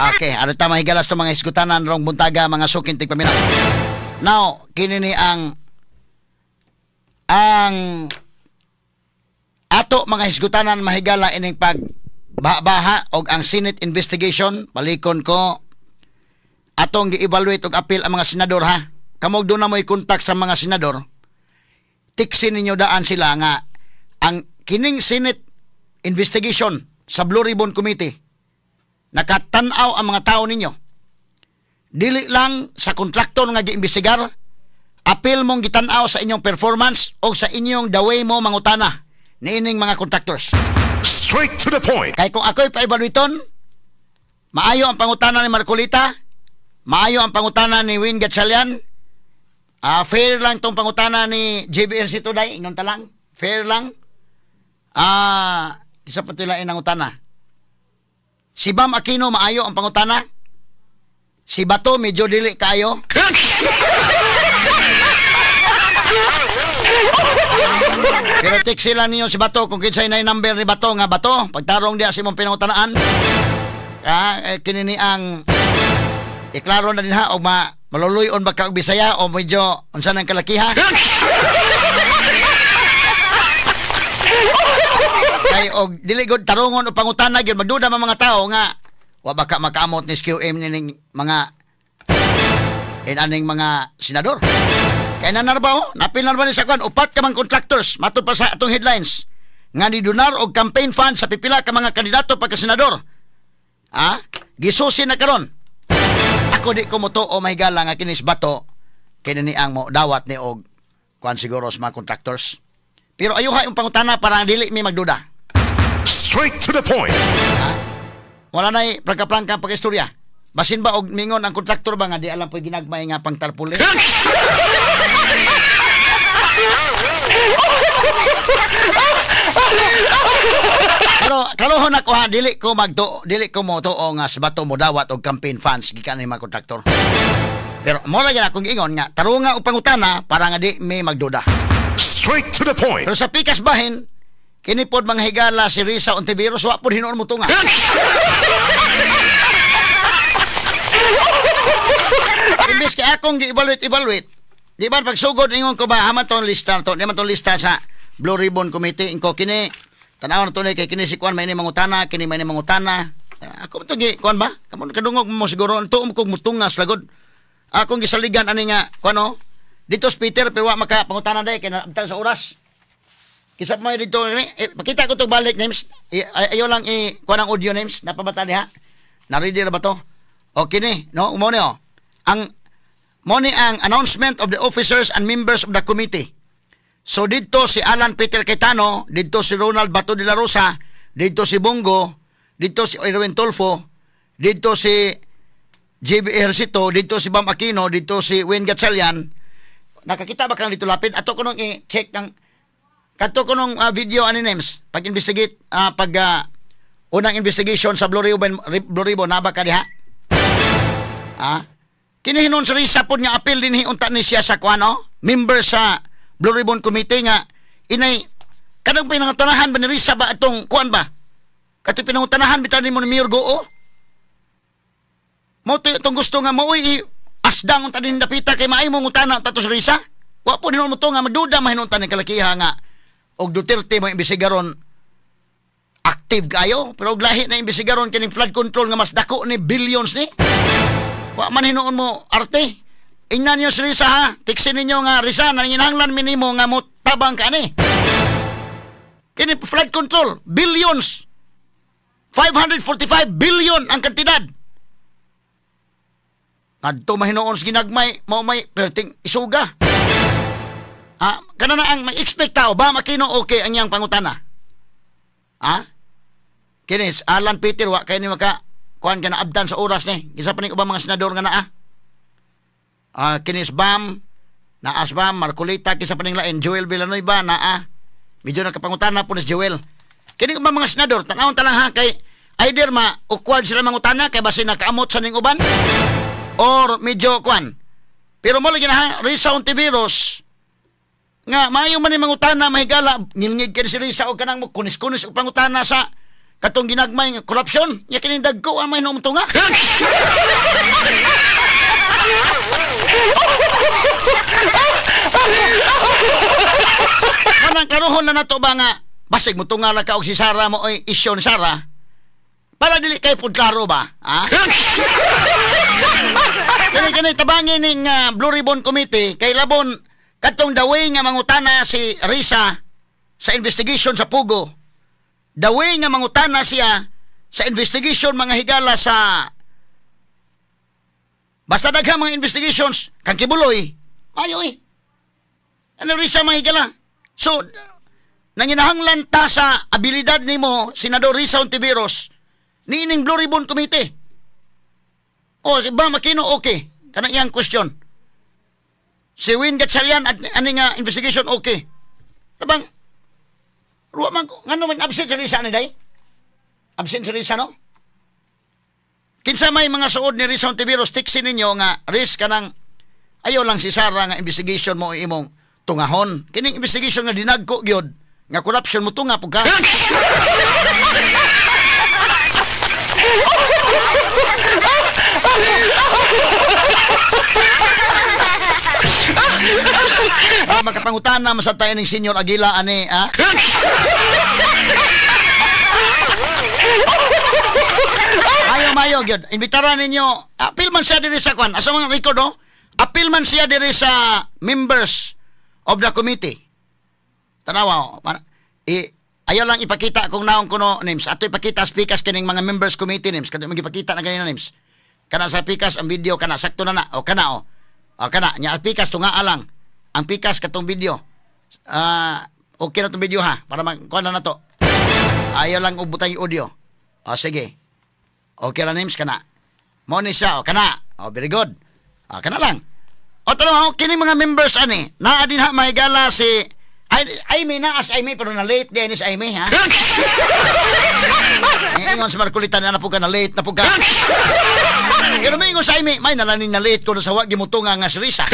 Okay, ano ta, mga higalas, to mga iskutanan rong buntaga, mga suking tigpaminaw. Now, kini ni ang ato mga hisgutanan, mahigala, ining pag baha og ang Senate investigation. Balikon ko atong gi-evaluate og appeal ang mga senador, ha. Kamog doon na mo'y contact sa mga senador, tiksi ninyo daan sila nga ang kining Senate investigation sa Blue Ribbon Committee, nakatanaw ang mga tao ninyo dili lang sa kontraktor nga giimbestigar, apil mong gitan-aw sa inyong performance o sa inyong the way mo mangutana niining mga contractors. Straight to the point. Kay kung ako'y pa-evaluaton, maayo ang pangutana ni Marcoleta, maayo ang pangutana ni Win Gatchalian, fair lang tong pangutana ni JBLC today, ingon ta lang, fair lang. Isa pa tila inang utana. Si Bam Aquino, maayo ang pangutana. Si Bato, medyo dili kayo. Pero tiksi lang ninyo si Bato kung kinsay na number ni Bato nga Bato, pagtarong diya si mong pinangutanaan. Kini ni ang iklaro na din ha og maluluyon ba ka og Bisaya o medyo unsa nang kalakiha. Kay og dili gud tarungon o pangutana gyud, magduda man mga tao nga wa ba ka makaamot ni QM nining mga inaning mga senador. Kay nanarba oh, napil na ba ni sa kwan, upat ka mga contractors, matud pa sa atong headlines, nga nidonar og campaign fund sa pipila ka mga kandidato pagka senador. Ha? Gisusi na karon. Ako di ko motuo, mahigala, nga kinis Bato kini ni ang mo dawat ni og kuan siguro sa mga contractors. Pero ayuha yung pangutana para dili mi magduda. Straight to the point. Ha? Wala na'y plangka-plangka ang pag-istorya. Basin ba og mingon ang kontraktor ba nga di alam po'y ginagmay nga pang tarpaulin? Pero kaluhon ako ha, dili ko motuo nga sa Bato mo dawat og campaign funds gikan ni mga kontraktor. Pero mo ra gyud akong giingon nga tarunga og pangutana para nga di mi magduda. Straight to the point. Pero sa pikas bahin, kini pod, mga higala, si Risa Ontiveros wa pod hinuon mo tunga. Imbes kay akong gi-evaluate, di ba pagsugod ingon ko ba haman tong lista to, di man tong lista sa Blue Ribbon Committee, inko kini tan-awon na to ni kay kini si kuan may ni mangutana, kini may ni mangutana. Ako to gi kuan ba? Kamo kadungog mo siguro tuom kog mutungas lagod. Akong gisaligan ani nga kuan no. Dito si Peter pero wa maka pangutana dai kay naabtan sa oras. Kisa pa may dito ni pakita ko to balik names. Ayo lang i kuan ang audio names napabata diha. Na-ready ra ba to? Okay ni, no? Mo ni oh. Ang mo ni ang announcement of the officers and members of the committee. So didto si Alan Peter Cayetano, didto si Ronald Bato de la Rosa, didto si Bongo, didto si Erwin Tulfo, didto si JB Ejercito, didto si Bam Aquino, didto si Wayne Gatchalian. Nakakita ba kang dito lapid? Ato ko nung i-check ng kadto ko nung video ani names pag investigate pag unang investigation sa Blue Ribbon, Blue Ribbon naba ka diha? Ah? Kini hinon sa Risa pod nga appeal dinhi unta ni siya sa kuano, member sa Blue Ribbon Committee nga inay kanang pinangutanahan ba ni Risa ba atong kuan ba? Kato pinangutanahan bitaw nimo ni Mayor Goo? Mo to itong gusto nga maoy asdang unta din dapita kay maay mo ngutana unta to sa Risa. Wa po hinuon mo to nga maduda mahinuntan ni kalakiha nga og Duterte mo imbestigaron active kayo pero og lahi na imbestigaron kining flood control nga mas dako ni billions ni. Wa man hinuon mo arte. Ingnan niyo si Risa ha. Tiksin ninyo nga Risa nanginahanglan minimo nga mo tabang ka ani. Kini flood control billions. 545 billion ang kantidad. Ngadto mahinuon sa ginagmay mao may perting isuga. Ha? Kana na ang may expect tao ba makino okay ang iyang pangutana. Ha? Kinis Alan Peter wa kay ni maka kuan ka na abdan sa oras ni. Gisa pa ning ubang mga senador nga naa. Kinis Bam, naas Bam, Marcoleta, kisa pa ning lain, Joel Villanueva, naa. Medyo nakapangutana po ni Joel. Kini ubang mga senador, tan-awon ta lang ha, kay either ma awkward sila mangutana kay basin nakaamot sa ning uban or medyo kuan. Pero mo lagi na ha, Risa Ontiveros nga maayo man ni mangutana mahigala, ngilngig kay si Risa og kanang mo kunis-kunis og pangutana sa Katong ginagmay nga corruption, nya kining dagko ang may tunga. Manang karuhon na nato ba nga basig mo tunga lang ka og si Sara mo oy isyon Sara para dili kay pud klaro ba, ha? Kani kani tabangin ning Blue Ribbon Committee kay labon kadtong the way nga mangutana si Risa sa investigation sa Pugo. The way nga mangutana siya sa investigation mga higala sa basta daghang mga investigations kang Kibuloy. Ayo eh. Ano Risa mga higala? So nanginahanglan ta sa abilidad nimo Senador Risa Hontiveros niining Blue Ribbon Committee. O si Bam Aquino okay. Kanang iyang question. Si Win Gatchalian at ani nga investigation okay. Tabang ruwa man ko ngano man absent si Risa ni day? Absent si Risa no? Kinsa may mga suod ni Risa Hontiveros tiksi ninyo nga risk kanang ayo lang si Sara nga investigation mo imong tungahon. Kining investigation nga dinagko gyud nga corruption mo tunga pug ka. Makapangutana masab tayo ning Senior Aguila ani, ha? Mayo mayo gyud. Imbitaran ninyo. Apil man siya diri sa kwan. Asa mga record oh? Apil man siya diri sa members of the committee. Tanawa oh. Ayaw lang ipakita kung naong kuno names. Ato ipakita speakers kining mga members committee names. Kadto magipakita na ganina names. Kana sa pikas ang video kana sakto na na o kana o. O kana nya pikas tunga lang. Ang pikas katong video. Okay na tong video ha para magkuan na nato. Ayaw lang ubutan yung audio. O sige. Okay ra names kana. Mo ni siya o kana. O very good. O kana lang. O tanaw kini mga members ani naa din ha mahigala si Ay, may naas ay may pero na late din is ay may ha. Ingon sa Marcolita na po ka na late na po ka. Pero may ingon sa ay may nalaning na late ko na sa wag gimutunga nga si Risa.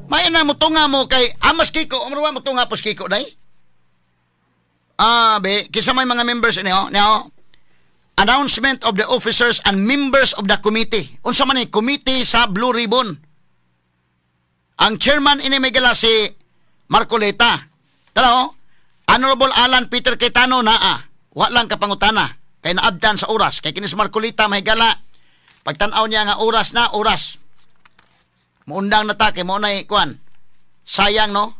May na mutunga mo kay amas Kiko, umruwa mutunga pos Kiko day. Ah, be kinsa may mga members ini oh, niyo. Announcement of the officers and members of the committee. Unsa man ni committee sa Blue Ribbon. Ang chairman ini may gala si Marcoleta. Tala oh, Honorable Alan Peter Cayetano naa. Wa lang kapangutana kay naabdan sa oras kay kini si Marcoleta may gala. Pagtan-aw niya nga oras na oras. Muundang na ta kay mo nay kuan. Sayang no.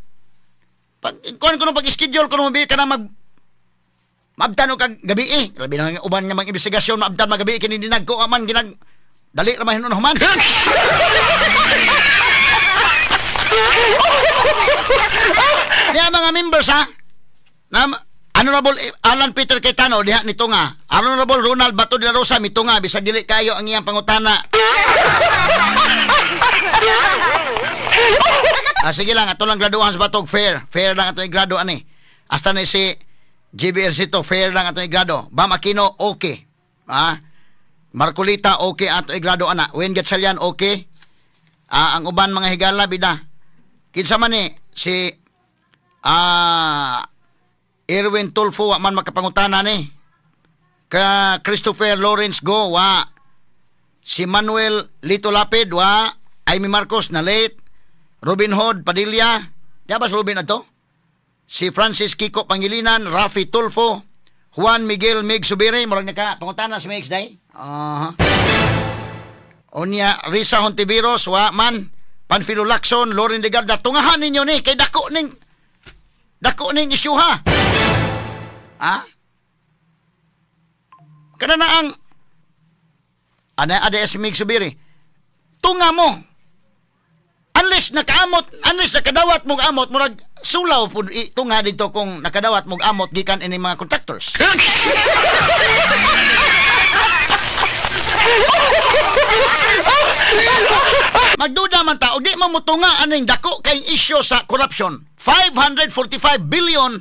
Pag kuan kuno pag schedule kuno mabi ka na mag maabdan og kag gabi eh. Labi na nga uban nga mga investigasyon maabdan magabi kini dinagko aman ginag dali ra man hinuon human. Niya mga members ha. Na Honorable Alan Peter Cayetano diha nito nga. Honorable Ronald Bato de la Rosa mito nga bisag dili kayo ang iyang pangutana. Ah, sige lang ato lang graduan sa batog fair. Fair lang ato igrado ani. Hasta ni si GBRC to fair lang ato igrado. Bam Aquino okay. Ah, Marcolita okay ato igrado ana. Win Gatchalian okay. Ah, ang uban mga higala bida. Kinsa man ni si Erwin Tulfo wa man makapangutana ni. Ka Christopher Lawrence Go wa. Si Manuel Lito Lapid wa. Amy Marcos na late. Robin Hood Padilla. Di ba si Robin ato? Si Francis Kiko Pangilinan, Rafi Tulfo, Juan Miguel Mig Subiri, murag naka pangutana si Migs day. Onya Risa Hontiveros wa man, Panfilo Lacson, Loren Legarda, tungahan ninyo ni kay dako ning isyu ha. Ha? Kana na ang ana ada si Mig Subiri. Tunga mo. Unless nakaamot, unless nakadawat mong amot, murag sulaw pud tunga dito kung nakadawat mong amot gikan ini mga contractors. Magduda man ta, o di mo mutunga aning dako kay issue sa corruption. 545 billion.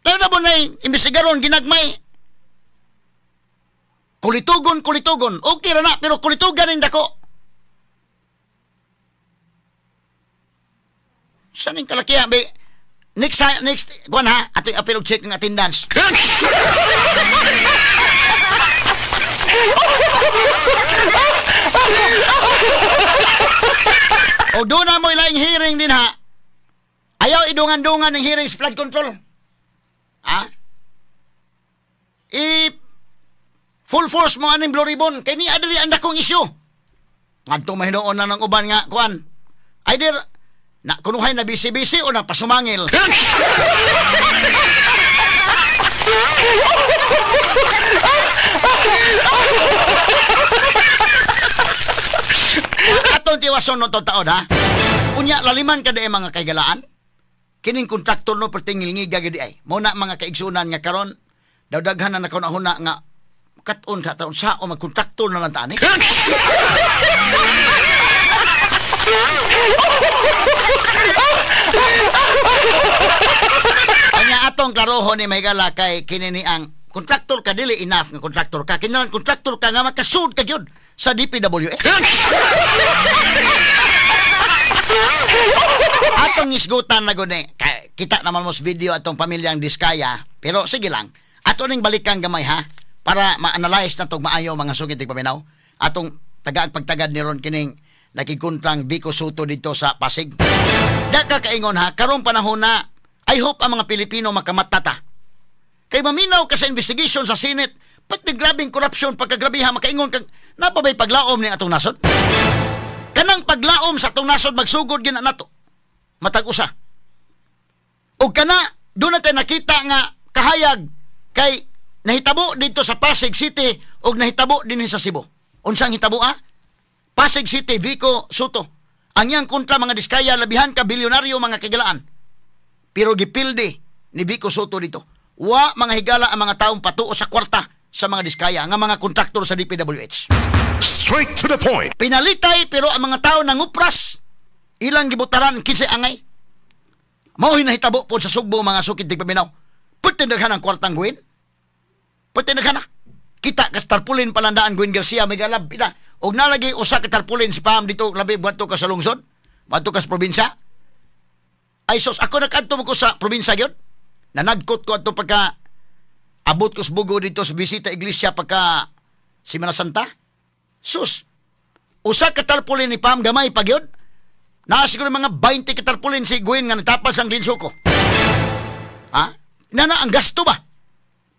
Tayo na mo na imbestigaron ginagmay. Kulitugon, kulitugon. Okay ra na, pero kulitugan ning dako. Sa ning kalakihan be next next kuan ha atoy apil og check ng attendance. O doon na mo ilaing hearing din ha. Ayaw idungan-dungan ng hearing sa flood control. Ha? I full force mo aning Blue Ribbon kay ni adiri ang dakong issue. Ngadto mahinuon na ng uban nga kuan. Either na kunuhay na busy-busy o na pasumangil. Atong tiwason no taon ha. Unya laliman ka di mga kaigalaan. Kining kontraktor no pertingil ngiga gid ay. Mo na mga kaigsunan nga karon daw daghan na nakahuna nga kat-on ka taon sa o magkontraktor na lang tani. Kanya atong klarohon ni mahigala kay kini ni ang kontraktor ka dili enough nga kontraktor ka. Kinahanglan kontraktor ka nga makasud ka gyud sa DPWH. Atong isgutan na gud kita naman mo sa video atong pamilyang Diskaya, pero sige lang. Ato ning balikan gamay ha para ma-analyze na tog maayo mga sugit paminaw. Atong tagaag pagtagad ni ron kining nakikuntrang Vico Sotto dito sa Pasig. Da ka kaingon ha, karong panahon na I hope ang mga Pilipino makamata ta. Kay maminaw ka sa investigation sa Senate, pati grabing corruption, pagkagrabiha, makaingon kang napabay paglaom ni atong nasod. Kanang paglaom sa atong nasod magsugod gina nato. Matag usa. O kana doon natin nakita nga kahayag kay nahitabo dito sa Pasig City o nahitabo din sa Cebu. Unsang hitabo ah? Pasig City, Vico Sotto. Ang iyang kontra mga Diskaya, labihan ka bilyonaryo mga kagalaan. Pero gipildi ni Vico Sotto dito. Wa mga higala ang mga taong patuo sa kwarta sa mga Diskaya, nga mga kontraktor sa DPWH. Straight to the point. Pinalitay pero ang mga tao nangupras, ilang gibutaran kinsa angay. Mao nahitabo po sa Sugbo mga sukid tigpaminaw. Pwede daghan ang kwartang guwin. Pwede daghan na. Kita kas tarpulin palandaan Gwen Garcia may galab pila. Og nalagi usa ka tarpulin si Pam dito labi buadto ka sa lungsod, buadto ka sa probinsya. Ay sos ako nagkadto mo ko sa probinsya gyud. Nanagkot ko adto pagka abot ko sa Bugo dito sa bisita iglesia pagka Semana Santa. Sus. Usa ka tarpulin ni Pam gamay pa gyud. Naa siguro mga 20 ka tarpulin si Gwen nga natapas ang linsuko. Ha? Nana ang gasto ba?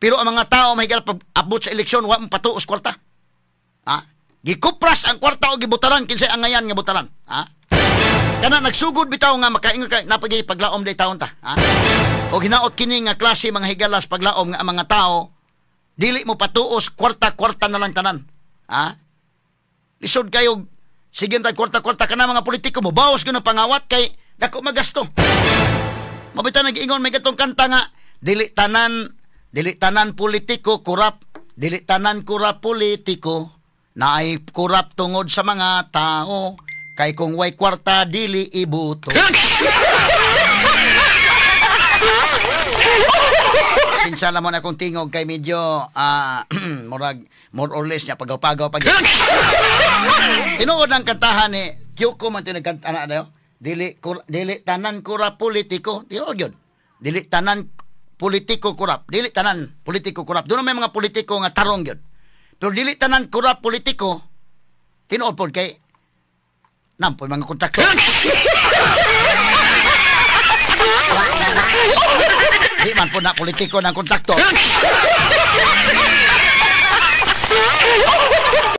Pero ang mga tao may pag abot sa eleksyon wa patuos kwarta. Ha? Gikupras ang kwarta o gibutaran kinsay angayan nga butaran. Ha? Kana nagsugod bitaw nga makaingon kay napagay paglaom day taon ta. Ha? O hinaot kini nga klase mga higalas paglaom nga ang mga tao dili mo patuos kwarta-kwarta na lang tanan. Ha? Lisod kayo sige tag kwarta-kwarta kana mga politiko mo bawas gyud ang pangawat kay dako magasto. Mabita nag-ingon may gatong kanta nga dili tanan politiko kurap, dili tanan kurap politiko, naay kurap tungod sa mga tao, kay kung way kwarta dili ibuto. Sinsala mo na akong tingog kay medyo murag more or less niya pagaw-pagaw pag. Tinuod ang kantahan ni Kyoko man tinagkanta na dayo. Dili dili tanan kurap politiko, tinuod yun. Dili tanan politiko kurap, dili tanan politiko kurap. Doon may mga politiko nga tarong yun. Pero dili tanan kurap politiko, tinuod po kay nampoy mga kontraktor. Di man po na politiko ng kontraktor.